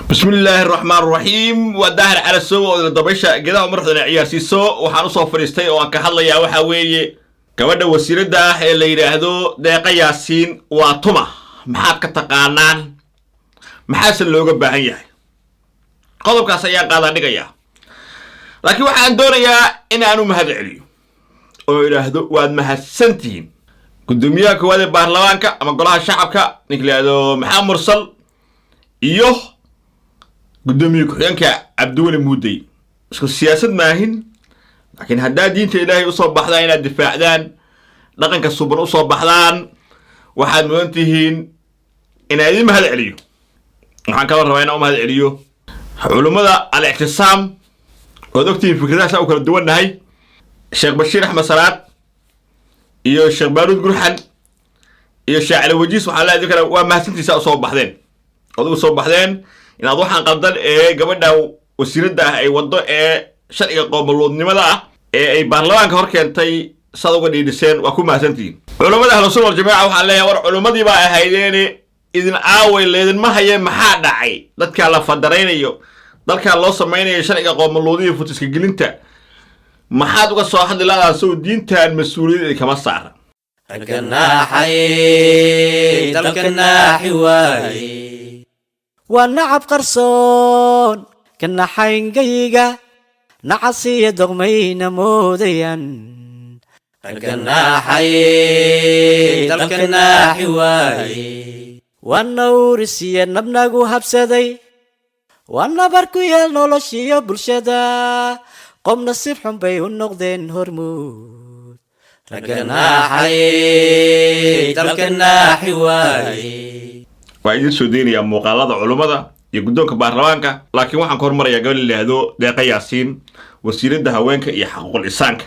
Bismillaahi raxmaan raxiim. Waa Daahir Calasow oo dabaysha geedaha madaxdana ciyaarsiiso. Waxaan usoo fadhiistay oo aan ka hadlayaa waxaa weeye gabadha wasiiradda ah ee la yidhaahdo Deeqa Yaasiin. Waa tuma? Maxaad ka taqaanaan? Maxaase looga baahan yahay? Qodobkaas ayaan qaadaa dhigayaa, laakiin waxaan doonayaa in aan u mahad celiyo oo idhaahdo waad mahadsantihiin guddoomiyaha koowaad ee baarlamaanka ama golaha shacabka, ninka la yidhaahdo Maxamed Mursal, iyo guddoomiye ku-xigeenka Cabdiweli Muudey. Isku siyaasad maahin, laakiin haddaad diinta Ilaahay usoo baxdaan, inaad difaacdaan dhaqanka suban usoo baxdaan, waxaad mudan tihiin inaan idin mahad celiyo. Waxaan kaloo rabaa inaan u mahad celiyo culummada Al-Ictisaam. Ood ogtihiin fikradahaasa u kala duwannahay, Sheekh Bashiir Axmed Salaad iyo Sheekh Baaruud Gurxan iyo Sheekh Cali Wajiis. Waxaan leeyahay kale waa mahadsantiisa usoo baxdeen, ood ugu soo baxdeen inaad waxaan qaldan ee gabadha wasiiradda ah ay waddo ee sharciga qoomaluudnimada ah ee ay baarlamaanka hor keentay saad uga dhiidhiseen. Waa ku mahadsantihiin. Culummada Ahlusunna Waljamaaca waxaan leeyahay, war culummadii baa ahaydeene, idin aaway? Leedinma haye, maxaa dhacay? Dadkaa la fadaraynayo, dalkaa loo samaynayo sharciga qoomaluudiya futiska gelinta, maxaad uga soo hadli ladaa? Sow diintan mas-uuliyad idinkama saara? Ragga naaxay dalka naaxi waaye. Waa nacab qarsoon ka naxayngayga nacasiya doqmayna moodayaan. Ragga naaxay dalka naaxi waaye. Waa nawrisiya nabnagu habsaday, waa nabar ku yaal noloshiyo bulshada. Qoom nasiib xun bay u noqdeen hormuud. Ragga naaxay dalka naaxi waaye. Waa idiin soo deynayaa muuqaalada culummada iyo guddoonka baarlamaanka, laakiin waxaan ka hormarayaa gabadh la yidhaahdo Deeqa Yaasiin, wasiiradda haweenka iyo xaquuqul insaanka.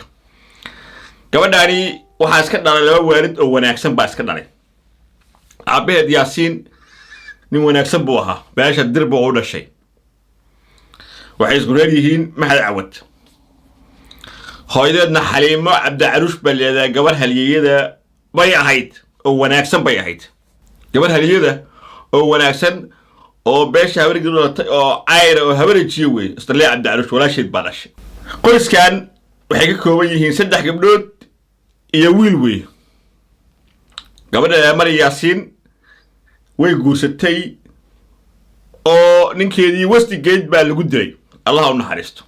Gabadhaani waxaa iska dhalay laba waalid oo wanaagsan baa iska dhalay. Aabbaheed Yaasiin nin wanaagsan buu ahaa, beesha Dir buu u dhashay. Waxay isku reer yihiin Maxad Cawad. Hooyadeedna Xaliimo Cabdicaruush baa leedahay. Gabar halyeeyada bay ahayd oo wanaagsan bay ahayd, gabar haliyada oo wanaagsan oo beesha Habarigii dhalatay oo cayra oo Habarejiye wey. Istarlee Cabdicaruush walaasheed baa dhashay. Qoyskan waxay ka kooban yihiin saddex gabdhood iyo wiil wey. Gabadha Mari Yaasiin way guursatay oo ninkeedii Westgate baa lagu dilay, Allaha u naxariisto.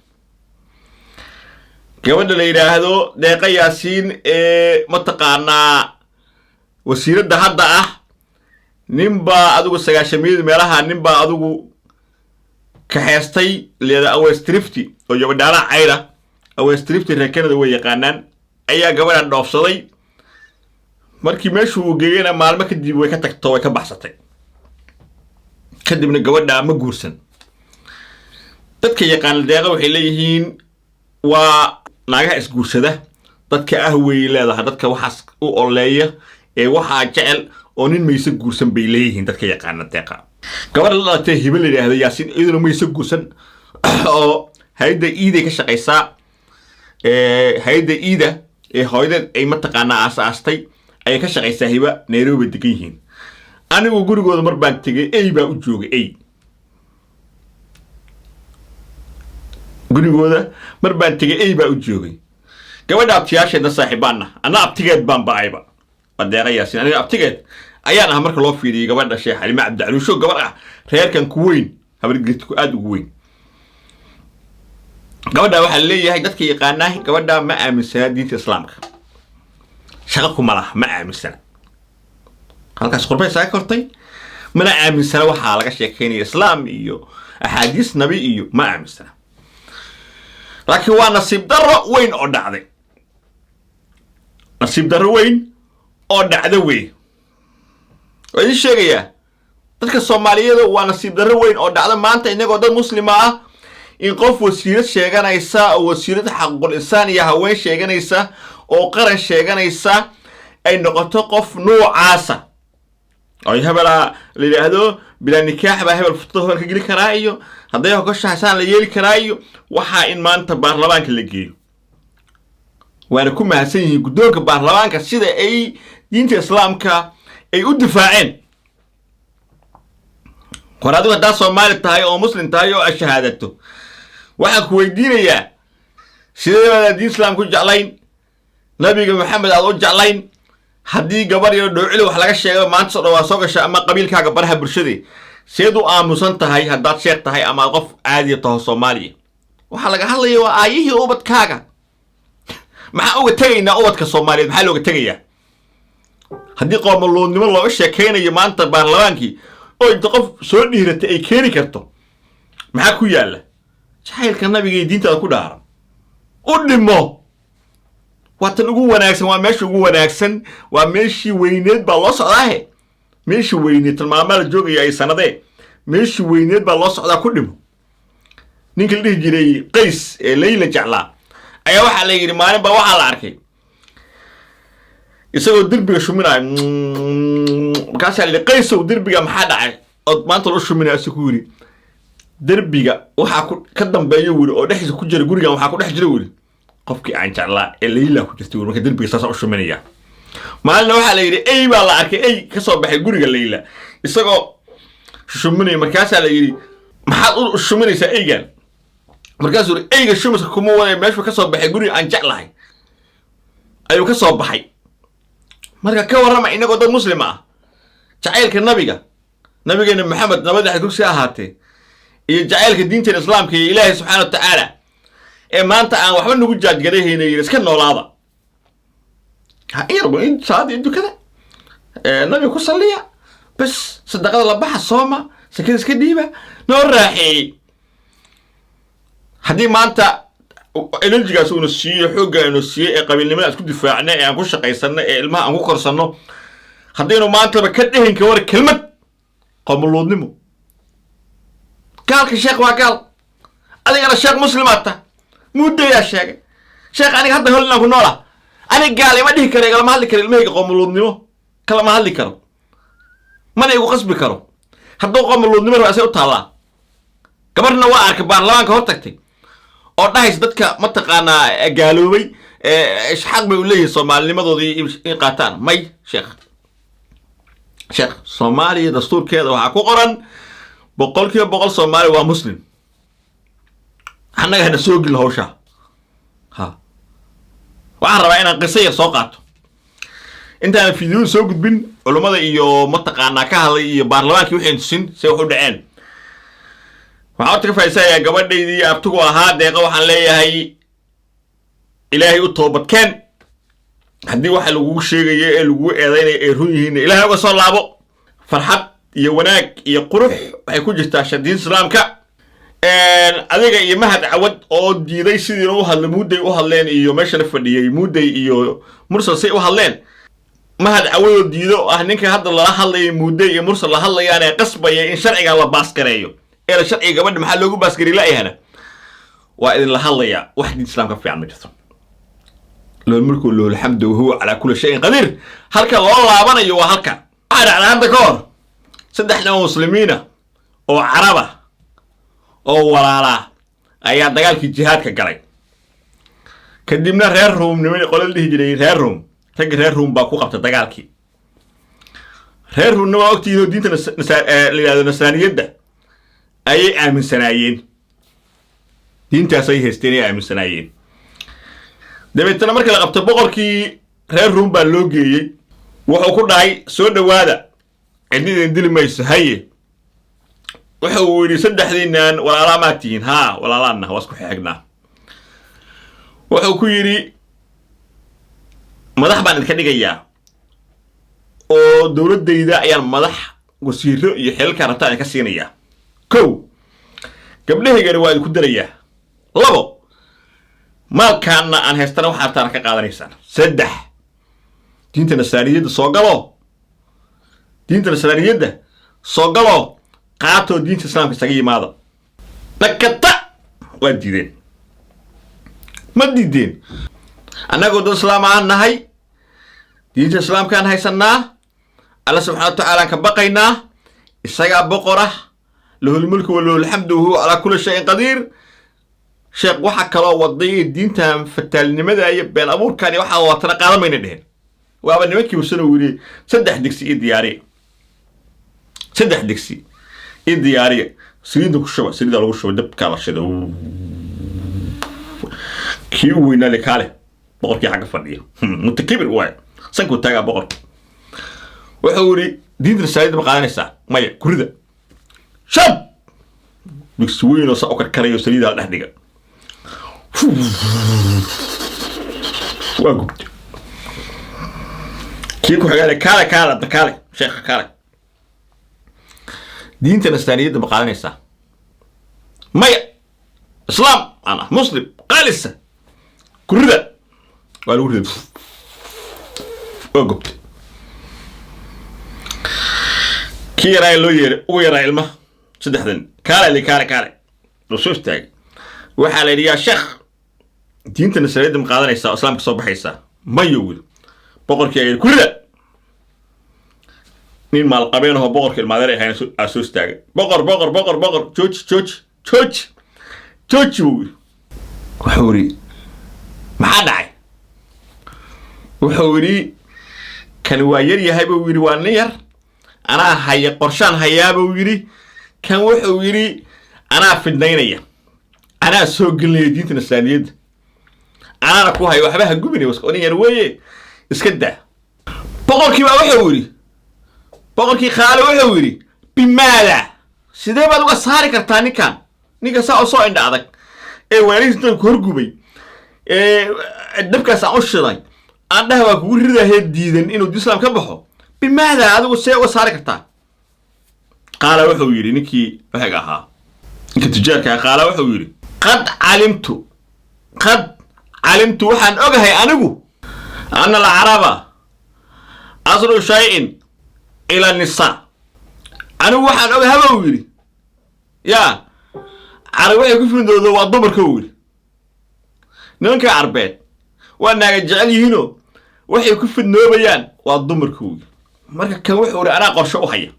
Gabadha la yidhaahdo Deeqa Yaasiin ee mataqaanaa wasiiradda hadda ah, ninbaa adigu sagaashamiyada meelaha ninbaa adigu kaxeestay leeda Awestrifty oo gabadhaala cayra. Awestrifty reer Canada way yaqaanaan. Ayaa gabadhan dhoofsaday. Markii meeshuu uu geeyena, maalmo kadib way ka tagto, way ka baxsatay. Kadibna gabadha ma guursan. Dadka yaqaana Deeqa waxay leeyihiin waa naagaha isguursada dadka ah wey leedahay, dadka waxaas u oleeya ee waxaa jecel oo nin mayse guursan bay leeyihiin dadka yaqaana Deeqa. Gabadha la dhalatay, Hibe la yidhaahdo Yaasiin, iyaduna mayse guursan oo hay-adda iiday ka shaqaysaa. Hay-adda iida ee hooyadeed ay mataqaanaa aas-aastay ayay ka shaqaysaa Hiba. Nairobi bay degan yihiin. Anigu gurigooda mar baan tegay, ey baa u joogay. Ey gurigooda mar baan tegay, ey baa u joogay. Gabadha abtiyaasheedna saaxiibaanna, anna abtigeed baan ba'ayba. Waa Deeqa Yaasiin, aniga abtigeed ayaan ah marka loo fiiriyey gabadha Sheekh Xalime Cabdicaluusho, gabar ah reerkan ku weyn, Habargirtku aada ugu weyn. Gabadha waxaa leeyahay dadka yaqaanaa, gabadha ma aaminsana diinta Islaamka, shaqo kuma laha, ma aaminsana. Halkaas qurbay saga kortay, mana aaminsana waxaa laga sheekeynaya Islaam iyo axaadiis nabi iyo ma aaminsana. Laakiin waa nasiib darro weyn oo dhacday, nasiib darro weyn oo dhacda wey. Waa idiin sheegayaa dadka Soomaaliyeed, waa nasiib darro weyn oo dhacda maanta inagoo dad Muslima ah in qof wasiirad sheeganaysa oo wasiirad xaquuqul insaan iyo haween sheeganaysa oo qaran sheeganaysa ay noqoto qof nuucaasa oo hebelaa la yidhaahdo bilaa nikaax baa hebel futada hebel ka geli karaa iyo hadday hogoshahaysaan la yeeli karaa iyo waxaa in maanta baarlamaanka la geeyo. Waana ku mahadsan yihiin guddoonka baarlamaanka sida ay diinta Islaamka ay u difaaceen. War adigu haddaad Soomaali tahay oo Muslim tahay oo aad shahaadato, waxaan ku weydiinayaa: sidee baad diin Islaam ku jeclayn, Nabiga Maxamed aad u jeclayn, haddii gabar yaro dhoocili wax laga sheego maanta soo dhawaa soo gasha ama qabiilkaaga baraha bulshada, seed u aamusan tahay haddaad sheekh tahay ama aad qof caadiya taho Soomaaliya? Waxaa laga hadlaya waa aayihii ubadkaaga. Maxaa uga tegaynaa ubadka Soomaaliyeed? Maxaa looga tegayaa haddii qoomaluudnimo looga sheekaynayo maanta baarlamaankii oo inta qof soo dhiiratay ay keeni karto? Maxaa ku yaalla jacaylka Nabiga iyo diintaada ku dhaaran? U dhimo, waa tan ugu wanaagsan, waa meesha ugu wanaagsan, waa meeshii weyneed baa loo socdaahe. Meeshii weyneed tilmaamaa la joogaya ay sanadee, meeshii weyneed baa loo socdaa, ku dhimo. Ninka la dhihi jiray Qays ee Layla jeclaa ayaa waxaa la yidhi maalin baa waxaa la arkay isagoo derbiga shuminaayo. Markaasaa la yidhi: "Qaysow, derbiga maxaa dhacay ood maanta loo shuminaya?" Asi ku yidhi: "Derbiga waxaa ku ka dambeeya," wuri, "oo dhexdiisa ku jira gurigan waxaa ku dhex jira," wuri, "qofkii aan jeclaa ee Layla ku jirtay," wuri. Marka derbiga saasaa u shuminaya. Maalinna waxaa la yidhi ey baa la arkay, ey ka soo baxay guriga Layla isagoo shuminaya. Markaasaa la yidhi: "Maxaad u shuminaysaa eygan?" Markaasuu yidhi: "Eyga shumiska kuma waday, meeshuu ka soo baxay guriga aan jeclahay ayuu ka soo baxay." Marka ka warrama, inagoo dad Muslim ah, jacaylka Nabiga, Nabigeena Maxamed nabad kursi ahaatee, iyo jacaylka diinteena Islaamka iyo Ilaahay subxaana wa tacaala ee maanta aan waxba nagu jaajgarahayna, yidhi: "Iska noolaada, ha in yarba in salaada iyo dukada, Nabiga ku salliya bes, sadaqada la baxa, sooma, sakada iska dhiiba," noo raaxeeyey. Haddii maanta energy gaas uuna siiyo, xoogga aanu siiyey ee qabiilnimada aan isku difaacna, ee aan ku shaqaysanno, ee ilmaha aan ku korsanno, haddaynu maantaba ka dhehin ka war kelmad qomuluudnimo, gaalka sheekh waa gaal, adigana sheekh Muslimaad ta muddayaa sheegay sheekh. Aniga hadda hol inaan ku noola, aniga gaal ima dhihi karo, igalama hadli karo, ilmahayga qomuluudnimo kalama hadli karo, mana igu qasbi karo. Hadduu qomuluudnimo raba, asay u taallaa. Gabarna waa arkay baarlamaanka hor tagtay oo dhahaysa dadka mataqaanaa gaaloobay xaq bay u leeyihin soomaalinimadoodii in qaataan. May sheekh, sheekh, Soomaaliya dastuurkeeda waxaa ku qoran 100% Soomaaliya waa Muslim. Annaga hana soo gelin hawshaa. Ha, waxaan rabaa inaan qiso yar soo qaato intaan fiidiyooda soo gudbin, culummada iyo mataqaanaa ka hadlay iyo baarlamaankii waxayn tusin say wax u dhaceen. Waxaan horta ka faa'iidsanayaa gabadhaydii abtigu ahaa Deeqa. Waxaan leeyahay: Ilaahay u toobadkeen. Haddii waxa lagugu sheegayo ee lagugu eedaynaya ay run yihiin, Ilaahay uga soo laabo. Farxad iyo wanaag iyo qurux waxay ku jirtaa shadiin Islaamka. Adiga iyo Mahad Cawad oo diiday sidiina u hadlay, Muudday u hadleen iyo meesha la fadhiyey Muudday iyo Mursal say u hadleen, Mahad Cawad oo diido oo ah ninka hadda lala hadlayay, Muudday iyo Mursal la hadlayaan ee qasbaya in sharcigan la baas gareeyo, ee la sharciga gabadha maxaa loogu baasgarey la'yahana, waa idinla hadlayaa. Wax diin Islaamka fiican ma jirto. Lahu lmulku, lahu lxamdu, wahuwa calaa kulli shayin qadiir. Halka loo laabanayo waa halka. Waxaa dhacday hadda ka hor saddex nin oo Muslimiina oo Caraba oo walaalaa ayaa dagaalkii jihaadka galay. Kadibna reer Ruum, niman qole la dhihi jiray reer Ruum, ragga reer Ruum baa ku qabtay dagaalkii. Reer Ruumna waa ogtihiin oo diinta la yidhahdo nasraaniyadda ayay aaminsanaayeen, diintaas ay haysteen ay aaminsanaayeen. Dabeetana markii la qabtay, boqorkii reer Ruum baa loo geeyey. Wuxuu ku dhahay: "Soo dhowaada, cidna idin dili mayso." Haye, wuxuu uu yidhi: "Saddexdiinaan walaalaa maa tihiin?" "Haa, walaalaanna, waa isku xignaa." Wuxuu ku yidhi: "Madax baan idinka dhigayaa oo dowladdayda ayaan madax, wasiiro iyo xilalkaa rabtaa idinka siinayaa. Kow, gabdhahaygana waa idinku darayaa. Labo, maalkaanna aan haystana waxaa rabtaana ka qaadanaysaan. Saddex, diinta nasraaniyadda soo galo, diinta nasraaniyadda soo galo, qaatoo diinta Islaamka isaga yimaada." Dhakata waa diideen. Ma diideen? Annagoo dad Islaam aan nahay, diinta Islaamkaan haysannaa, Alla subxana wa tacaalaan ka baqaynaa, isagaa boqor ah, lahulmulku walahulxamdu, wahuwa calaa kulli shayin qadiir. Sheekh, waxa kaloo waday diintan fataalnimada iyo been abuurkan iyo waxaa watana qaadan mayna dheheen. Waaba nimankii warsano yidhi: "Saddex digsi iyo diyaariya, saddex digsi I diyaariya saliidda ku shuba. Saliidda lagu shuba, dabkaa la shida. Kii u weynaa le, kaale. Boqorkii xagga fadhiya mutakibir waay, sankuu taagaa boqorka. Wuxuu yidhi, "Diinta nasaariyadda ma qaadanaysaa?" "Maya." "Kurida shab." Digsi weyn oo saa u karkarayo saliidaa la dhex dhiga, waa gubtay. Kii ku xigaale, "Kaale, kaale, hadda kaale, sheekha, kaale. Diinta nasaaniyadda ma qaadanaysaa?" "Maya, islaam aan ah, muslim qaalisa." "Kurida." Waa lagu riday, waa gubtay. Kii yaraa loo yeeray, ugu yaraa ilmaha saddexdan, "Kaale," li, "kaale, kaale." Loo soo istaagay. Waxaa la yidhi, "Yaa sheekh, diinta nasaaniyadda ma qaadanaysaa oo islaamka soo baxaysaa?" "Maya," wiil. Boqorkii ayaa yidhi, "Kurida." Nin maalqabeen ahoo boqorka ilmaadeer ahayn aa soo istaagay. "Boqor, boqor, boqor, boqor, jooji, jooji, jooji, jooji," buu yidhi. Wuxuu yidhi, "Maxaa dhacay?" Wuxuu yidhi, "Kani waa yar yahay," buu yidhi, "waa nin yar. Anaa haya, qorshaan hayaa," buu yidhi. "Kan," wuxuu yidhi, "anaa fidnaynaya, anaa soo gelinaya diinta nasaaniyadda, anaana ku hayo. Waxba ha gubinay, nin yar weeye, iska daa." Boqorkii baa wuxuu yidhi, boqorkii khaale wuxuu yidhi, "Bimaada, sidee baad uga saari kartaa ninkan, ninka saa u soo indha adag ee waalihiis intaan ku horgubay ee dabkaas aan u shiday, aan dhaha waa kugu ridahee, diidan inuu islaam ka baxo? Bimaada, adigu see uga saari kartaa?" Qaala wuxuu yidhi ninkii waxayga ahaa, ninka tujaarka ah, qaala wuxuu yidhi, "Qad calimtu, qad calimtu, waxaan ogahay anigu, ana alcaraba aslu shayin ila nisaa. Anigu waxaan ogahay," buu yidhi, "yaa carab waxay ku findoodo waa dumarka," uu yidhi. "Nimanka carbeed waa naaga jecel yihiinoo waxay ku fidnoobayaan waa dumarka," uu yidhi. "Marka kan," wuxuu yidhi, "anaa qorshe u haya.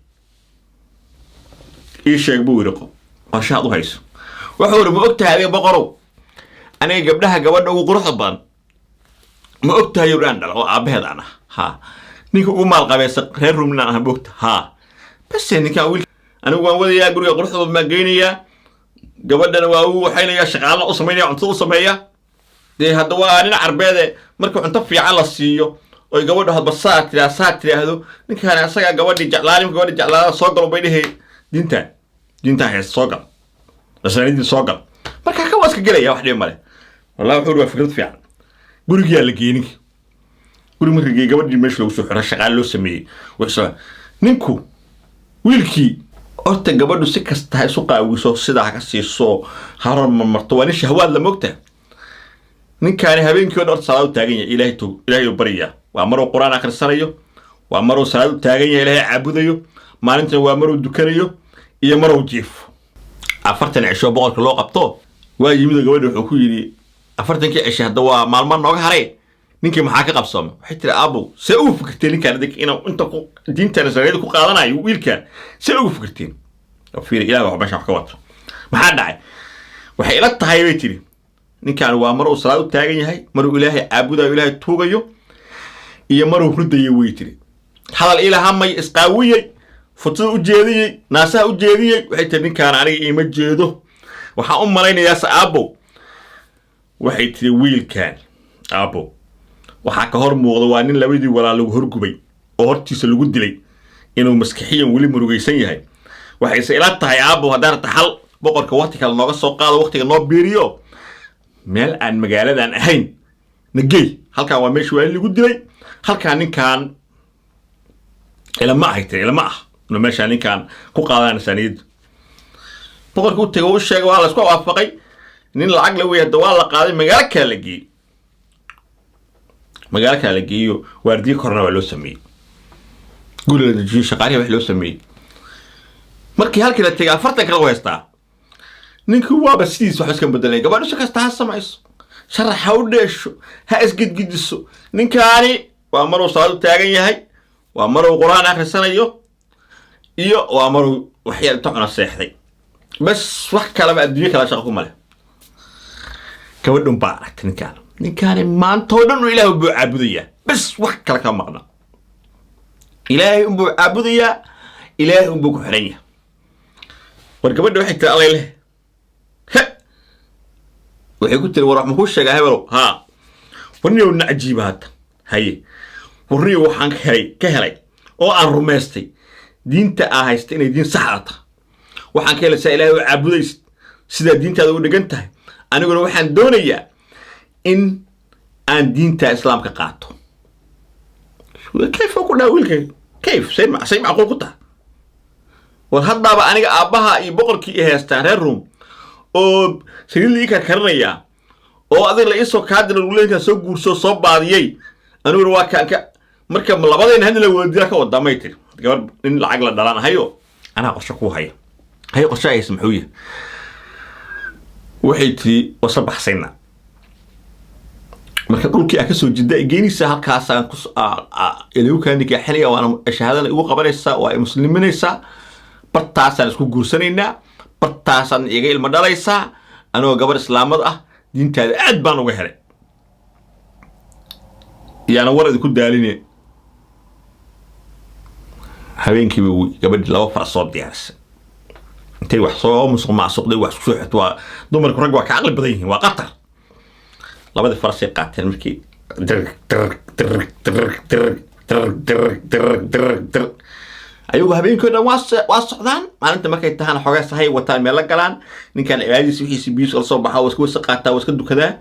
Ii sheeg," buu yidhi, "qorshahaad u hayso." Wuxuu yidhi, "Ma og tahay adiga, boqorow, aniga gabdhaha gabadha ugu quruxda badan ma og tahay aan dhala oo aabbaheed aan ah? Haa. Ninka ugu maalqabeesa reer Rumnin aan ah ma ogta? Haa. Base ninkaan wiil anigu waan wadayaa, guriga quruxda badan baan geynayaa, gabadhana waa u waxaynayaa, shaqaalna u samaynaya, cuntada u sameeya. Dee hadda waa nin carbeede, marka cunto fiican la siiyo oy gabadhu hadba saa tiraa, saa tiraahdo, ninkaan asagaa gabadhii jeclaani. Marka gabadhii jeclaada, soo galo bay dhehe, diintaan, diintaan hees, soo gal, nasraanidii soo gal. Marka ka waa iska gelaya, wax dhibi male." Wallahi, wuxuu waa fikrad fiican. Gurigiyaa la geeyey ninki. Guri marka geeyey, gabadhii meesha lagu soo xiro, shaqaale loo sameeyey. Wuxuu ninku wiilkii horta, gabadhu si kasta ha isu qaawiso, sidaa ha ka siiso, ha marmarto, waa nin shahwaad la mogta. Ninkaani habeenkii o dhan horta salaad u taagan yahay, Ilaahay tog, Ilaahay u baryaa. Waa maruu Qur-aan akhrisanayo, waa maruu salaad u taagan yahay, Ilaahay caabudayo. Maalintana waa maruu dukanayo iyo maruu jiifo. 40 cisho boqorka loo qabto waa yimid oo gabadha wuxuu ku yidhi, "40-kii cisho hadda waa maalmo nooga haray, ninkii maxaa ka qabsoomay?" Waxay tiri, "Aabow, see ugu fikirteen ninkaan idinka inuu inta ku diintan israa'iilada ku qaadanayo wiilkaan? See ugu fikirteen? Oo fiiri, Ilaah wax meesha wax ka wato. Maxaa dhacay? Waxay ila tahay," bay tiri, "ninkaan waa mar uu salaad u taagan yahay, maruu Ilaahay caabudayo, Ilaahay tuugayo, iyo maruu hurdayo," way tiri. "Hadal ilahamay, isqaawiyey, futada u jeediyey, naasaha u jeediyey." Waxay tiri, "Ninkaan aniga iima jeedo. Waxaan u malaynayaa se, aabbow," waxay tiri, "wiilkaan, aabbow, waxaa ka hor muuqda waa nin labadii walaal lagu horgubay oo hortiisa lagu dilay, inuu maskixiyan weli murugaysan yahay. Waxayse ila tahay, aabbow, haddaan taxal boqorka waqti kale nooga soo qaado, waqtiga noo biiriyo, meel aan magaaladan ahayn nagey. Halkaan waa meeshii waa lagu dilay. Halkaan ninkaan ilama ahay," tiri, "ilama ah inuu meeshaan ninkaan ku qaadana saaniyadda." Boqorka u tegay, u sheegay, waa la isku waafaqay. Nin lacag la wey hadda, waa la qaaday, magaalo kale la geeyey. Magaalo kale la geeyo, waardiye korna waa loo sameeyey, guri la dejiyey, shaqaalihi wax loo sameeyey. Markii halkii la tegay, 40 kale u haystaa ninkii, waaba sidiis, wax iska bedelay. Gabadhu si kasta ha samayso, sharax ha u dheesho, ha isgidgidiso, ninkaani waa maruu salaad u taagan yahay, waa maruu Qur-aan akhrisanayo, iyo waa maruu waxyaal inta cuna seexday bas. Wax kaleba adduunyo kala shaqo kuma leh. Gabadhun baa aragtay ninkaan, ninkaani maanta oo dhan uu Ilaah buu caabudayaa bas, wax kale kama maqna. Ilaahay unbuu caabudayaa, Ilaahay unbuu ku xiran yahay. War gabadha waxay tiri, "Allay leh he." Waxay ku tiri, "War wax makuu sheegaa, hebelow?" "Haa." "Warniyow na cajiiba hadda." "Haye." "Warniyow, waxaan ka helay oo aan rumaystay diinta aa haysta inay diin sax a tahay. Waxaan ka helay saa Ilaahay u caabudaysid, sidaa diintaada u dhigan tahay. Aniguna waxaan doonayaa in aan diinta Islaamka qaato." "Kayf?" ku dhaha wiilka. "Kayf? Say macquul ku tahay? War haddaaba aniga aabbaha iyo boqorkii i haystaan reer Ruum oo saliid la ii karkarinayaa oo adiga la iisoo kaadira, lagu leeyahay soo guursoo soo baadiyey. Aniguna waa kaan ka marka ma labadayna hadda la wada ka wadaa?" May tiri gabar, "Nin lacag la dhalan hayo, anaa qorshe kuu haya." "Haye, qorshe haysa muxuu yahay?" Waxay tiri, "Wasa baxsayna marka dhulkii aa kasoo jida ay geynaysaa, halkaasaan ku ilagu kaa nikaaxinaya, waana shahaadana igu qabanaysaa, waa i musliminaysaa, bartaasaan isku guursanaynaa, bartaasaan iga ilmo dhalaysaa, anigoo gabar islaamad ah. Diintaada aad baan uga helay." Yaana war idinku daaline, habeenkiiba gabadhii laba faras soo diyaarisay. Intay wax soo musuq maasuqday, wax isku soo xirto. Waa dumarku, rag waa ka caqli badan yihiin, waa qatar. Labadii farasay qaateen. Markii dirg dirg dirg dirg dirg dirg dirg dirg dirg dirg, ayagu habeenkii o dhan waa socdaan. Maalinta markay tahaan xoogaa sahay wataan, meel la galaan. Ninkan cibaadadiisa wixiisi biyus la soo baxaa, waa iska wasa qaataa, waa iska dukadaa,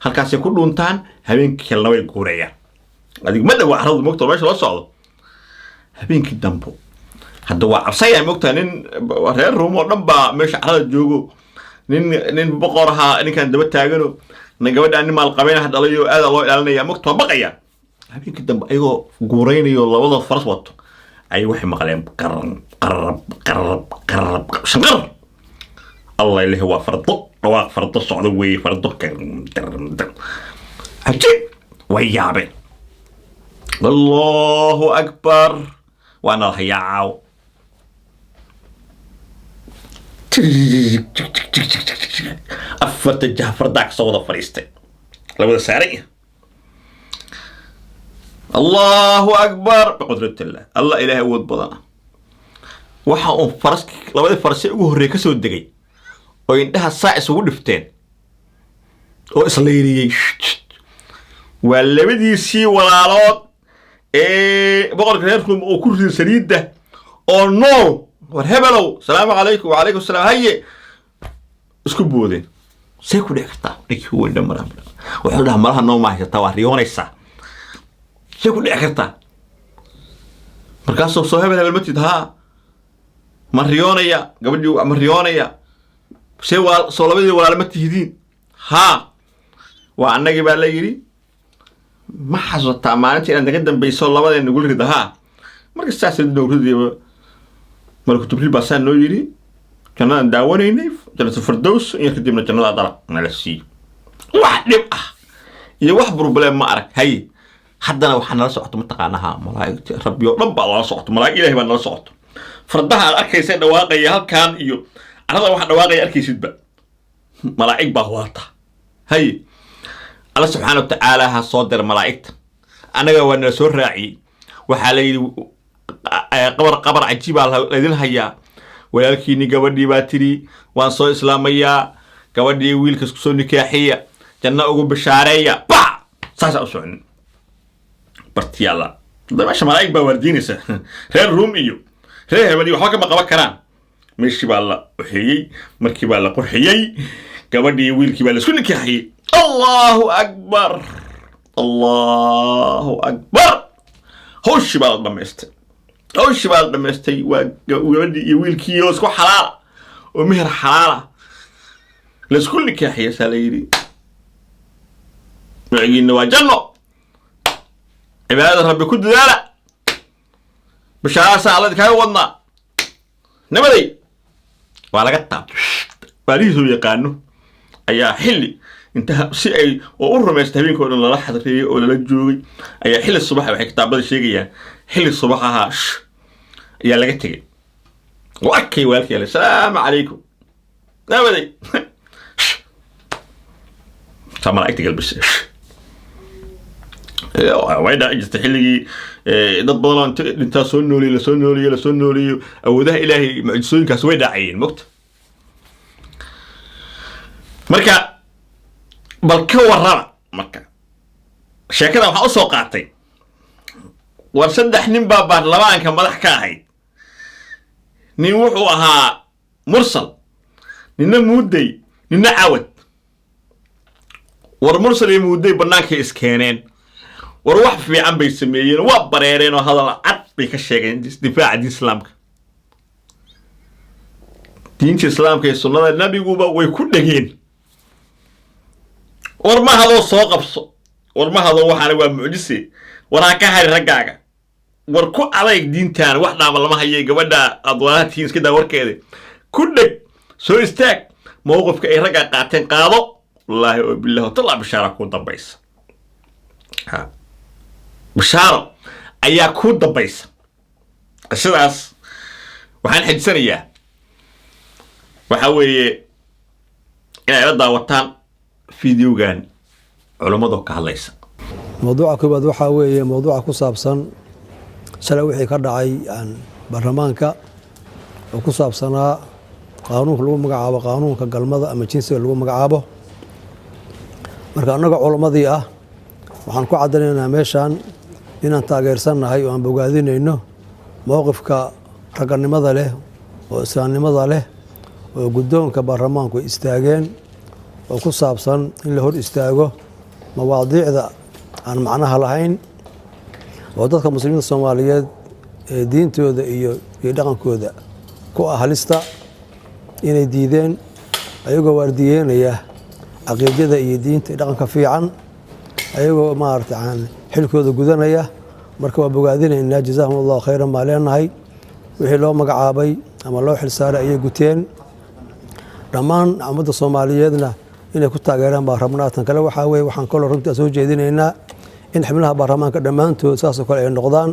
halkaasay ku dhuuntaan. Habeenkii kalena way guureeyaan. Adigu ma dhowa carradu, mogta meesha loo socdo. Habeenkii dambo hadda waa cabsaya, mogtaa nin reer Ruum oo dhan baa meesha carrada joogo, nin boqor ahaa ninkan daba taagano na, gabadhaan nin maalqabeenaha dhalayo, aada loo ilaalinaya, mogta waa baqaya. Habeenkii dambe ayagoo guuraynayo, labada faras wato, ayay waxay maqleen qarab qarab qarab qarab, shanqar. Allah ilahi, waa fardo, dhawaaq fardo socdo weeye, fardo. Cajiib, way yaabeen. Allahu akbar, waana la hayaa caaw. Afarta jaha fardaa kasoo wada fadhiistay, la wada saaran yahay. Allahu akbar, biqudratillah, Allah, Ilaahay awood badana. Waxa uu faras labadii farase ugu horreey kasoo degay oo indhaha saa isugu dhifteen oo islayriyey waa labadiisii walaalood ee boqorka reer Ruum uu ku riday saliidda oo nool. "War hebelow, salaamu calaykum." "Wacalaykum salaam." "Haye." Isku boodeen. "See ku dhici kartaa?" Ninkii weyn dhan maraa wuxuu dhaha, "Malaha noo mahaysataa, waa riyoonaysaa. See ku dhici kartaa?" Markaasuu soo, "Hebel, hebel matid?" "Haa." "Ma riyoonaya gabadhii? Ma riyoonaya? See waa soo labadii walaal ma tihidiin?" "Haa, waa annagii," baa la yidhi. "Ma xasuusataa maalinta inaad naga dambayso labadeen nagula rida?" "Haa." "Marka saas noogu ridayba malaku Jibriil baa saa noo yidhi, jannadaan daawanaynay, jannatu firdows iyo kadibna jannada dala nala siiyo. Wax dhib ah iyo wax problem ma arag. Haye, haddana waxaa nala socoto mataqaanaha malaa'igta Rabbi oo dhan baa nala socoto, malaa'ig Ilahi baa nala socoto. Fardaha aad arkaysa dhawaaqaya halkan iyo carrada waxa dhawaaqaya arkaysidba malaa'ig baa wadata. Haye, Alla subxaana wa tacaala ha soo dira malaa'igta, annaga waa nala soo raaciyey. Waxaa la yidhi qabar cajiibaa laydin hayaa. Walaalkiini gabadhii baa tidhi waan soo islaamayaa, gabadhii wiilka isku soo nikaaxiya, janno ugu bishaareeya." Ba saasaa u socnin bartiyaalla. Meesha malaa'ig baa waardiinaysa, reer Ruum iyo reer hebel iyo waxba kama qaban karaan. Meeshii baa la uxeeyey, markii baa la qurxiyey, gabadhii wiilkii baa la isku nikaaxiyey. Allahu akbar, Allahu akbar. Hawshii baa la dhamaystay, hawshii baa la dhamaystay. Waa gabadhii iyo wiilkii oo isku xalaala oo meher xalaala la isku nikaaxiyey. Saa la yidhi, "Magaciina waa janno, cibaadada Rabbi ku dadaala, bishaaraasaa Alla kaaga wadnaa, nabaday." Waa laga taabtay. Baalihiisuu yaqaano ayaa xilli inta si ay oo u rumaystay habeenka o dhan lala xadreeyey oo lala joogay ayaa xilli subax, waxay kitaabada sheegayaan xilli subax ahaa ayaa laga tegey oo arkay walaalkii ale, "Salaamu calaykum, nabaday." Saa malaa'igta galbisay. Way dhaci jirtay xilligii dad badan oo inta dhintaa soo nooliyo, lasoo nooliyo, lasoo nooliyo. Awoodaha Ilaahay, mucjisooyinkaas way dhacayeen mogta. Marka bal ka warrama. Marka sheekada waxaa usoo qaatay, war saddex nin baa baarlamaanka madax ka ahayd. Nin wuxuu ahaa Mursal, ninna Muudey, ninna Cawad. War Mursal iyo Muudey bannaankay iskeeneen. War wax fiican bay sameeyeen, waa bareereen oo hadal cad bay ka sheegeen difaaca diin Islaamka. Diinta Islaamka iyo sunnada Nabiguba way ku dhegeen. War ma hadoo soo qabso, war ma hadoo, waxaana waa mucjise. War ha ka hari raggaaga, war ku adayg diintaan, wax dhaama lama haye. Gabadha aad walaha tihiin iska daa warkeeda, ku dheg, soo istaag, mowqifka ay raggaa qaateen qaado. Wallaahi oo billahi talaa, bishaara kuu dambaysa. Ha, bishaaro ayaa kuu dambaysa. Qisadaas waxaan xijisanayaa waxa weeye inay la daawataan videogan culummadu ka hadlaysa. Mowduuca koowaad waxaa weeye mowduuca ku saabsan shalay wixii ka dhacay baarlamaanka oo ku saabsanaa qaanuunka lagu magacaabo qaanuunka galmada ama jinsiga lagu magacaabo. Marka annaga culammadii ah waxaan ku caddaynaynaa meeshan inaan taageersannahay oo aan bogaadinayno mowqifka ragganimada leh oo islaamnimada leh oo guddoonka baarlamaanku ay istaageen, oo ku saabsan in la hor istaago mawaadiicda aan macnaha lahayn oo dadka Muslimiinta Soomaaliyeed ee diintooda iyo dhaqankooda ku ah halista, inay diideen ayagoo waardiyeynaya caqiidada iyo diinta iyo dhaqanka fiican, ayagoo maarata aan xilkooda gudanaya. Marka waa bogaadinaynaa, jazaahum Allahu khayran baa leenahay. Wixii loo magacaabay ama loo xilsaaray ayay guteen. Dhammaan ummadda Soomaaliyeedna inay ku taageeraan baa rabnaa. Tan kale waxaa weye, waxaan kaloo runtii soo jeedinaynaa in xubnaha baarlamaanka dhammaantood saasoo kale ay noqdaan.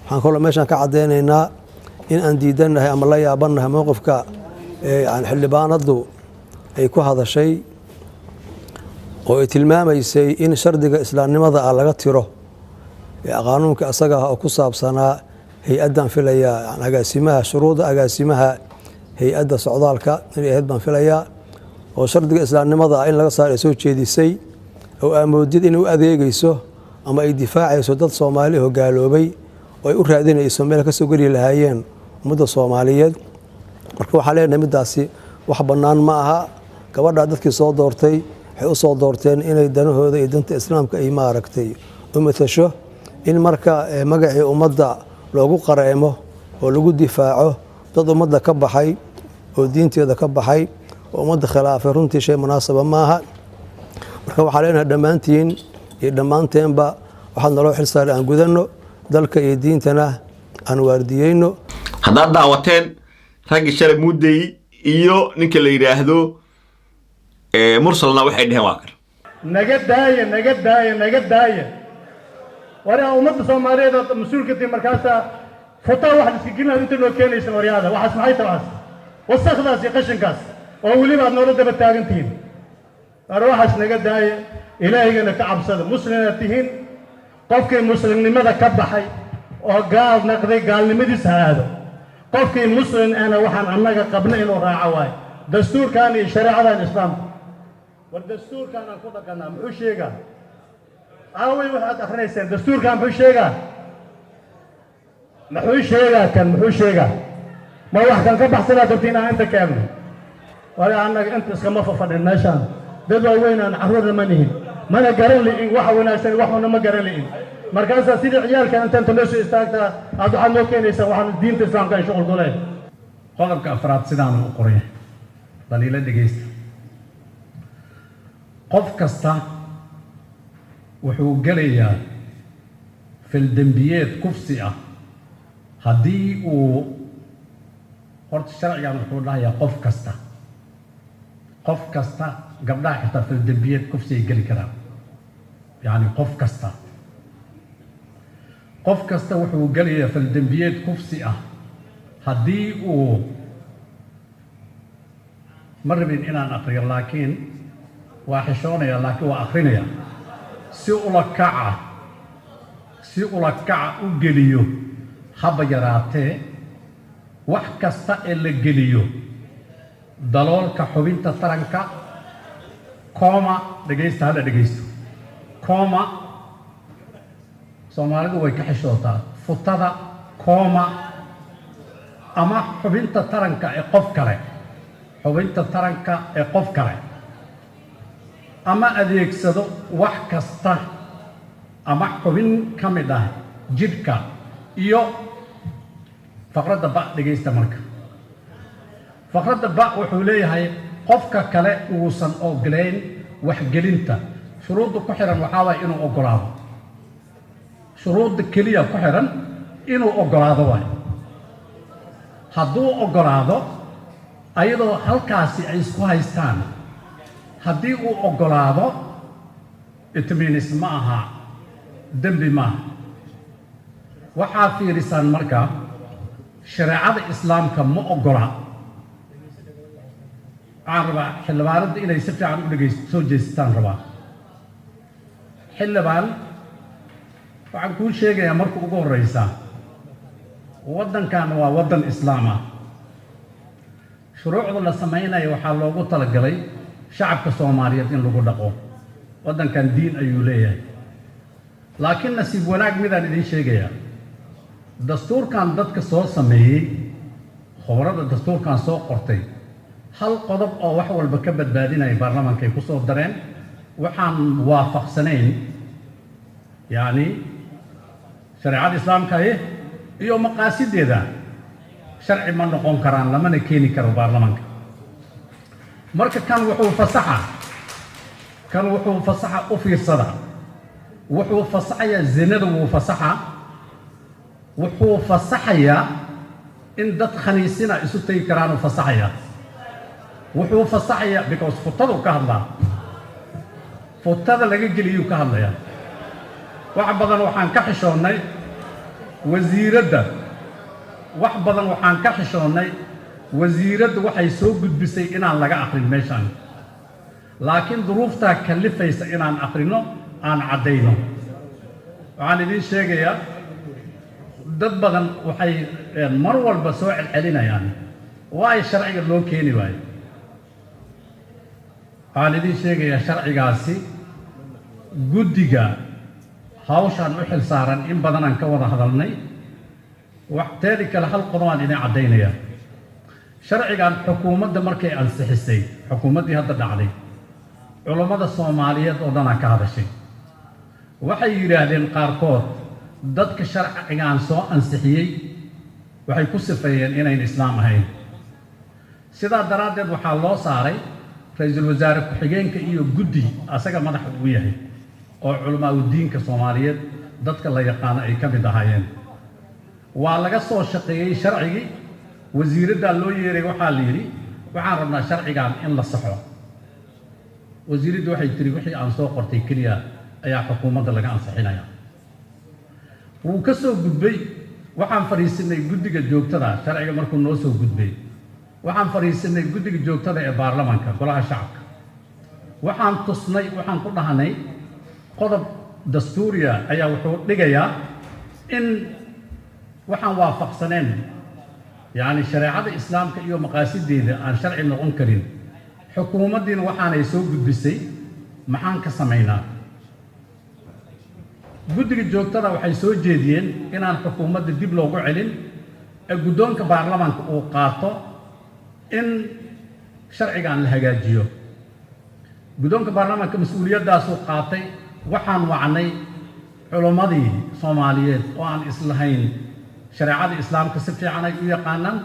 Waxaan kaloo meeshaan ka caddaynaynaa in aan diidannahay ama la yaabannahay mowqifka xildhibaanadu ay ku hadashay oo ay tilmaamaysay in shardiga islaamnimada ah laga tiro qaanuunka asaga ah oo ku saabsanaa hay-addan filayaa agaasimaha, shuruudda agaasimaha hay-adda socdaalka inay ahayd baan filayaa, oo shardiga islaamnimada ah in laga saaro ay soo jeedisay, oo aamoodid inay u adeegeyso ama ay difaacayso dad Soomaali oo gaaloobay oo ay u raadinayso meel ka soo geli lahaayeen ummadda Soomaaliyeed. Marka waxaa leenahay middaasi wax bannaan ma aha. Gabadha dadkii soo doortay waxay u soo doorteen inay danahooda iyo danta Islaamka ay maaragtay u matasho. In marka magacii ummadda loogu qareemo oo lagu difaaco dad ummadda ka baxay oo diinteeda ka baxay oo ummadda khilaafay, runtii shay munaasaba maaha. Marka waxaa leenahay dhammaantiin iyo dhammaanteenba waxaad naloo xil saaray aan gudanno, dalka iyo diintana aan waardiyeyno. Haddaad daawateen raggii shalay Muudey iyo ninka la yidhaahdo Mursalna waxay dheheen waa kan. Naga daaya, naga daaya, naga daaya. War ummadda Soomaaliyeed oo mas-uulka tii, markaasaa futaa wax iska gelinaad inta noo keenaysan. Waryaada, waxaas maxay tahay? Waxaas wasakdaas iyo qashinkaas oo weliba aad noola daba taagan tihiin. War waxaas naga daaya, Ilaahigana ka cabsada. Muslimaad tihiin. Qofkii muslimnimada ka baxay oo gaal naqday, gaalnimadiisa ha aado. Qofkii muslim ahna waxaan annaga qabna inuu raaco waayo dastuurkan iyo shareecadan Islaamka. War dastuurkan aan ku dhaqanaa muxuu sheegaa? Aaway waxaad akrinayseen? Dastuurkan muxuu sheegaa? Muxuu sheegaa kan? Muxuu sheegaa? Ma wax kan ka baxsanaad rabti inaan inta keenno? War annaga inta iskama fafadhin meeshaan. Dad waaweyn aan carruurna ma nihin, mana garan li'in waxa wanaagsan, waxuna ma garan li'in. Markaasaa sidii ciyaalkan inta noo soo istaagtaa aad waxaad noo keenaysaa waxaan diinta Islaamka ay shuqul ku lehay. Qodobka afraad sidaanu u qoray, dhaliilo dhegaysta. Qof kasta wuxuu gelayaa fildembiyeed kufsi ah haddii uu horta sharcigan wuxuu dhahayaa qof kasta, qof kasta, gabdhaha xitaa fildembiyeed kufsi ay geli karaan. Yacni qof kasta, qof kasta wuxuu gelayaa faldembiyeed kufsi ah haddii uu, ma rabin inaan aqriyo laakiin waa xishoonaya, laakiin waa akrinaya, si ula kaca Si ula kaca u geliyo, haba yaraatee wax kasta ee la geliyo daloolka xubinta taranka, comma. Dhegaysta, hala dhegaysto. Comma, Soomaalidu way ka xishootaa futada. Comma, ama xubinta taranka ee qof kale, xubinta taranka ee qof kale, ama adeegsado wax kasta ama xubin ka mid ah jidhka. Iyo faqradda ba dhegaysta. Marka faqradda ba wuxuu leeyahay qofka kale uusan ogolayn waxgelinta. Shuruudda ku xihan waxaa waaya inuu ogolaado. Shuruudda keliya ku xihan inuu ogolaado waay. Hadduu ogolaado, ayadoo halkaasi ay isku haystaan, haddii uu ogolaado, it means ma aha dembi maaha. Waxaa fiirisaan marka, shareecada Islaamka ma ogola. Waxaan rabaa xildhibaanadda inay si fiican u dhegays soo jeestaan rabaa. Xildhibaan, waxaan kuu sheegayaa marka ugu horreysa, waddankan waa waddan Islaam ah. Shuruucda la samaynayo waxaa loogu talagalay shacabka Soomaaliyeed in lagu dhaqo. Waddankan diin ayuu leeyahay, laakiin nasiib wanaag midaan idiin sheegayaa: dastuurkan dadka soo sameeyey, khubarada dastuurkan soo qortay, hal qodob oo wax walba ka badbaadinaya baarlamaanka ay ku soo dareen. Waxaan waafaqsanayn, yacni, shareecada Islaamka iyo maqaasideeda sharci ma noqon karaan, lamana keeni karo baarlamaanka. Marka kan wuxuu fasaxa, u fiirsada, wuxuu fasaxayaa zinada, wuu fasaxa, wuxuu fasaxayaa in dad khaniisina isu tegi karaanuu fasaxayaa. Wuxuu fasaxayaa because futadu ka hadlaa, futada laga geliyuu ka hadlayaa. Wax badan waxaan ka xishoonnay wasiiradda, wax badan waxaan ka xishoonnay wasiiraddu waxay soo gudbisay inaan laga aqrin meeshaan, laakiin duruuftaa kallifaysa inaan aqrino, aan caddayno. Waxaan idiin sheegayaa, dad badan waxay mar walba soo celcelinayaan waayo sharciga loo keeni waayo. Waxaan idiin sheegayaa, sharcigaasi guddiga hawshaan u xil saaran in badanaan ka wada hadalnay. Wax teedi kale, hal qodobaan idin caddaynayaa: sharcigan xukuumadda markay ansixisay, xukuumaddii hadda dhacday, culummada Soomaaliyeed oo dhanaa ka hadashay. Waxay yidhaahdeen qaarkood dadka sharcigan soo ansixiyey waxay ku sifeeyeen inayn Islaam ahayn. Sidaa daraaddeed waxaa loo saaray ra-iisul wasaare ku-xigeenka iyo guddi asaga madaxa uu yahay oo culamaa udiinka Soomaaliyeed dadka la yaqaano ay ka mid ahaayeen. Waa laga soo shaqeeyey sharcigii. Wasiiraddaa loo yeeray. Waxaa la yidhi, waxaan rabnaa sharcigan in la saxo. Wasiiraddu waxay tiri, wixii aan soo qortay keliya ayaa xukuumadda laga ansixinaya. Wuu ka soo gudbay. Waxaan fadhiisinay guddiga joogtada. Sharciga markuu noo soo gudbay, waxaan fadhiisinay guddiga joogtada ee baarlamaanka, Golaha Shacabka. Waxaan tusnay, waxaan ku dhahnay, qodob dastuuriya ayaa wuxuu dhigayaa in waxaan waafaqsaneen, yacni, shareecada Islaamka iyo maqaasideeda aan sharci noqon karin. Xukuumaddiina waxaanay soo gudbisay, maxaan ka samaynaa? Guddiga joogtada waxay soo jeediyeen inaan xukuumadda dib loogu celin ee guddoonka baarlamaanka uu qaato in sharcigan la hagaajiyo. Guddoonka baarlamaanka mas-uuliyaddaasuu qaatay. Waxaan wacnay culummadii Soomaaliyeed oo aan islahayn shareecada Islaamka si fiican ay u yaqaanaan,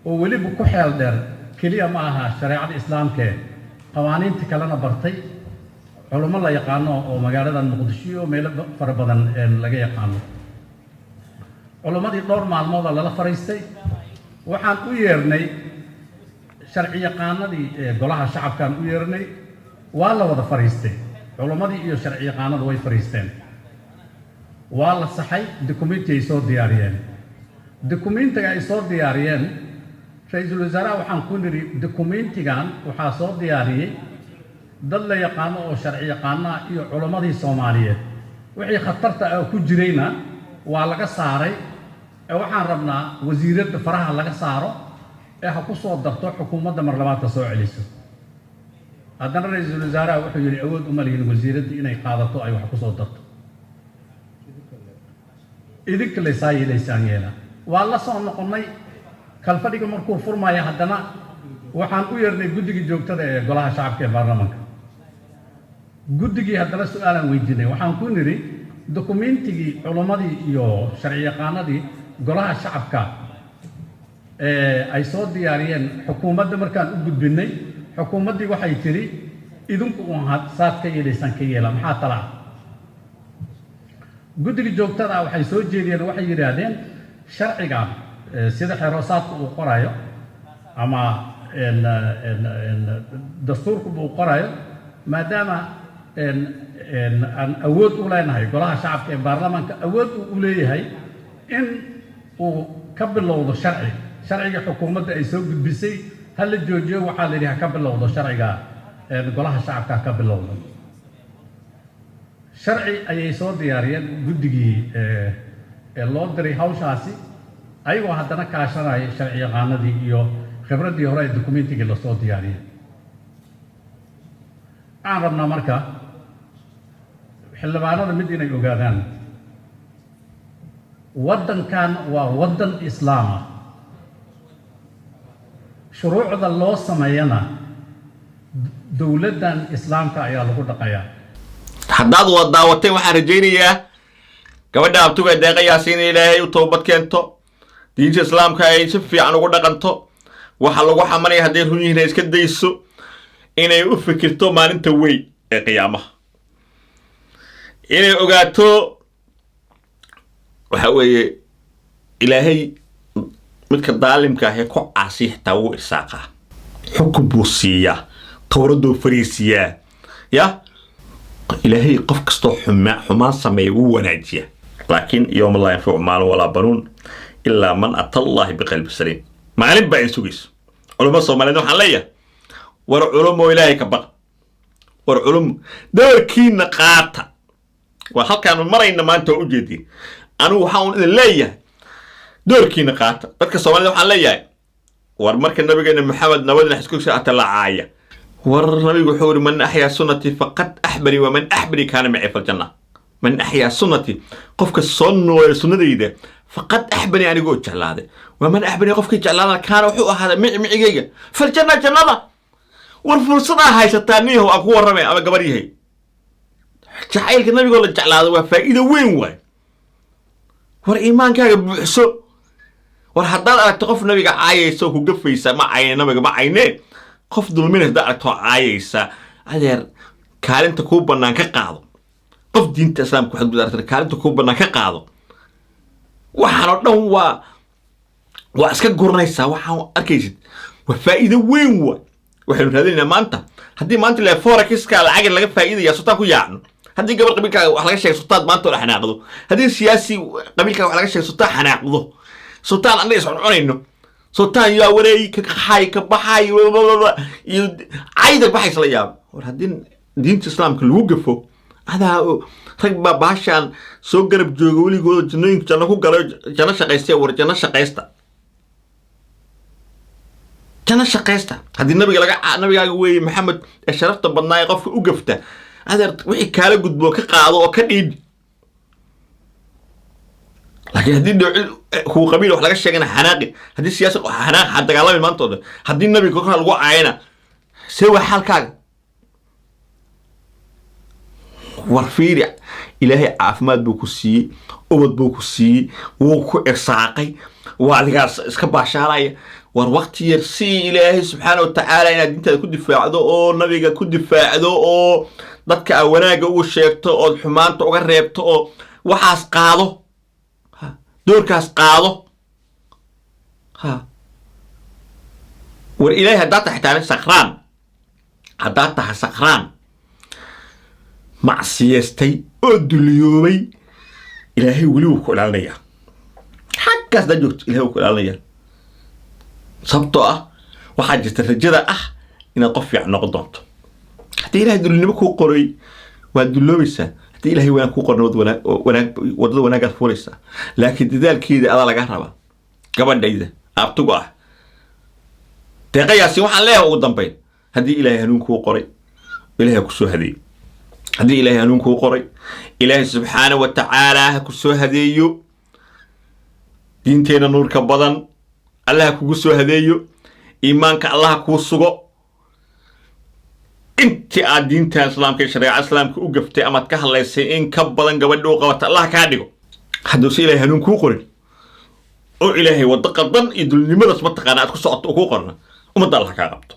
oo weliba ku xeel dheer. Keliya ma aha shareecada Islaamkee, qawaaniinta kalena bartay, culummo la yaqaano oo magaaladan Muqdisho iyo meelo fara badan laga yaqaano. Culummadii dhowr maalmooda lala fariistay. Waxaan u yeernay sharci yaqaanadii ee Golaha Shacabkaan u yeernay. Waa la wada fariistay, culummadii iyo sharci yaqaanadu way fariisteen. Waa la saxay. Dukumenti ay soo diyaariyeen, dukumentiga ay soo diyaariyeen, ra-iisul wasaaraha waxaan ku nidhi, dukumentigan waxaa soo diyaariyey dad la yaqaano oo sharci yaqaano ah iyo culummadii Soomaaliyeed. Wixii khatarta ah ku jirayna waa laga saaray. Ee waxaan rabnaa wasiiradda faraha laga saaro ee ha ku soo darto xukuumadda mar labaadka soo celiso. Haddana ra-iisul wasaaraha wuxuu yidhi awood uma lihin wasiiradda inay qaadato ay wax ku soo darto, idinka laysaa yeelaysaan yeela. Waa la soo noqonnay. Kalfadhiga markuu furmaya haddana waxaan u yeernay guddigii joogtada ee golaha shacabka ee baarlamaanka. Guddigii haddana su-aalaan weydiinay. Waxaan ku nidhi, dokumentigii culummadii iyo sharciyaqaanadii golaha shacabka ee ay soo diyaariyeen xukuumadda markaan u gudbinnay, xukuumaddii waxay tidhi idinku uun saad ka yeelaysaan ka yeela, maxaa tala ah? Guddiga joogtada ah waxay soo jeediyeen, waxay yidhaahdeen sharciga sida xeroosaadka uu qorayo ama dastuurkuba uu qorayo, maadaama aan awood u leenahay golaha shacabka ee baarlamaanka awood uu u leeyahay in uu ka bilowdo sharci, sharciga xukuumadda ay soo gudbisay ha la joojiyo. Waxaa la yidhi ha ka bilowdo sharciga golaha shacabka ha ka bilowdo. Sharci ayay soo diyaariyeen guddigii ee loo diray hawshaasi, ayagoo haddana kaashanaya sharci yaqaanadii iyo khibraddii hore ee dokumentigii lasoo diyaariyey. Waxaan rabnaa marka xildhibaanada mid inay ogaadaan: waddankan waa waddan islaam ah, shuruucda loo sameeyana dowladdan islaamka ayaa lagu dhaqayaa. Haddaad wada daawateen, waxaan rajaynayaa gabadha abtuga Deeqa Yaasiin in Ilaahay u toobad keento, diinta islaamka ay si fiican ugu dhaqanto, waxa lagu xamanaya hadday run yihiin ay iska dayso, inay u fikirto maalinta weyn ee qiyaamaha, inay ogaato waxa weeye Ilaahay midka daalimka ah ee ku caasiya xitaa wuu irsaaqaa, xukun buu siiyaa, towraduu fariisiyaa. Ya Ilaahay qof kastoo xumaan sameeya wuu wanaajiyaa, laakiin يوم لا ينفع مال ولا بنون إلا من أتى الله بقلب سليم. Maalin baa in sugayso. Culummo Soomaaliyeed waxaan leeyahay, war culumo, Ilaahay ka baqa. War culumo, doorkiina qaata. Waa halkaanu marayna maanta waa ujeediin. Anigu waxaa un idin leeyahay, doorkiina qaata. Dadka Soomaalida waxaan leeyahay, war marka nabigeena Maxamed nabadina xisku atalacaaya, war nabigu wuxuu yidhi: "من أحيا سنتي فقد أحبني، ومن أحبني كان معي في الجنة." من أحيا سنتي, qofka soo nooleeya sunnadayda, فقد أحبني, anigoo jeclaaday, ومن أحبني, qofkii jeclaada, كان, wuxuu ahaaday, معي, micigayga, في الجنة, jannada. War fursadaa haysataa niyahow aan ku warramay ama gabar yahay. Jacaylka nabigoo la jeclaado waa faa'iido weyn waay. War iimaankaaga buuxso. War haddaad aragto qof nabiga caayaysa oo ku gafaysa, ma cayne, nabiga ma caynee, qof dulminaysa haddaad aragto oo caayaysa, adeer kaalinta kuu bannaan ka qaado. Qof diinta islaamka waxaad guud aragta, kaalinta kuu bannaan ka qaado. Waxaan oo dhan waa iska guranaysaa. Waxaan arkaysid waa faa'iido weyn waay. Waxaynu raadinaynaa maanta, haddii maanta la forexiska lacag laga faa'iidaya, sultaan ku yaacno. Haddii gabar qabiilkaaga wax laga sheegay, sultaad maanta oo xanaaqdo. Haddii siyaasi qabiilkaaga wax laga sheegay, sultaan xanaaqdo, sultaan annaga is cuncunayno, sultaan yaa wareey ka qaxay ka baxay iyo cayda baxaysa la yaabo. War haddii diinta islaamka lagu gafo, adaa rag baa baashaan soo garab jooga weligooda, jannooyinka janno ku galay, janno shaqaystay. War janno shaqaysta, janno shaqaysta. Haddii nabiga laga, nabigaaga weeye Maxamed ee sharafta badnaa ee qofka u gafta, adeer wixii kaala gudbo ka qaado oo ka dhiib. Laakiin haddii dhooci kuwa qabiil wax laga sheegana xanaaqi, haddii siyaasi xanaaq ha dagaalami maanta oo dhan, haddii nabiga korkaa lagu caayana, see waa xaalkaaga? War fiiri, Ilaahay caafimaad buu ku siiyey, ubad buu ku siiyey, wuu ku irsaaqay, waa adigaas iska baashaalaya. War waqti yar si Ilaahay subxaana wa tacaala inaad diintaada ku difaacdo oo nabiga ku difaacdo oo dadka aa wanaagga ugu sheegto ood xumaanta uga reebto oo waxaas qaado. Ha, doorkaas qaado. Ha, war Ilaahay haddaad tahay xitaa sakraan, haddaad tahay sakraan macsiyeystay oo duliyoobay, Ilaahay weli wuu ku ilaalinayaa. Xaggaas haddaad joogto, Ilahay wuu ku ilaalinayaa, sababtoo ah waxaa jirta rajada ah inaad qof fiican noqon doonto. Haddii Ilahay dulinimo kuu qoray, waad dulloobaysaa. Haddii Haddii Ilaahay wanaag kuu qorna, wad wanaag, waddada wanaagaad fuulaysaa, laakiin dadaalkeeda adaa laga rabaa. Gabadhayda aabtugu ah, Deeqa Yaasiin, waxaan leeyahay ugu dambayn: haddii Ilaahay hanuun kuu qoray, Ilahay ha ku soo hadeeyo. Haddii Ilaahay hanuun kuu qoray, Ilaahay subxaana wa tacaala ha ku soo hadeeyo. Diinteenna nuurka badan Allah ha kugu soo hadeeyo. Iimaanka Allah ha kuu sugo. Intii aad diinta Islaamka iyo shareeca Islaamka u gaftay amaad ka hadlaysay, in ka badan gabadha u qabata Allah kaa dhigo. Hadduuse Ilaahay hanuun kuu qorin oo Ilaahay waddo qaldan iyo dulnimadaas mataqaana aad ku socoto oo kuu qorna, ummadda Allah kaa qabto.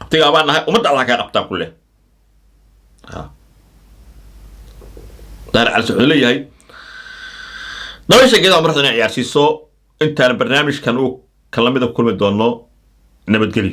Abtigaa baan nahay, ummadda Allah kaa qabtaan ku leh. Daar Calis wuxuu leeyahay dabaysha geedaha maraxda inay ciyaarsiiso. Intaan barnaamijkan uu ka lamida ku kulmi doono, nabadgelyo.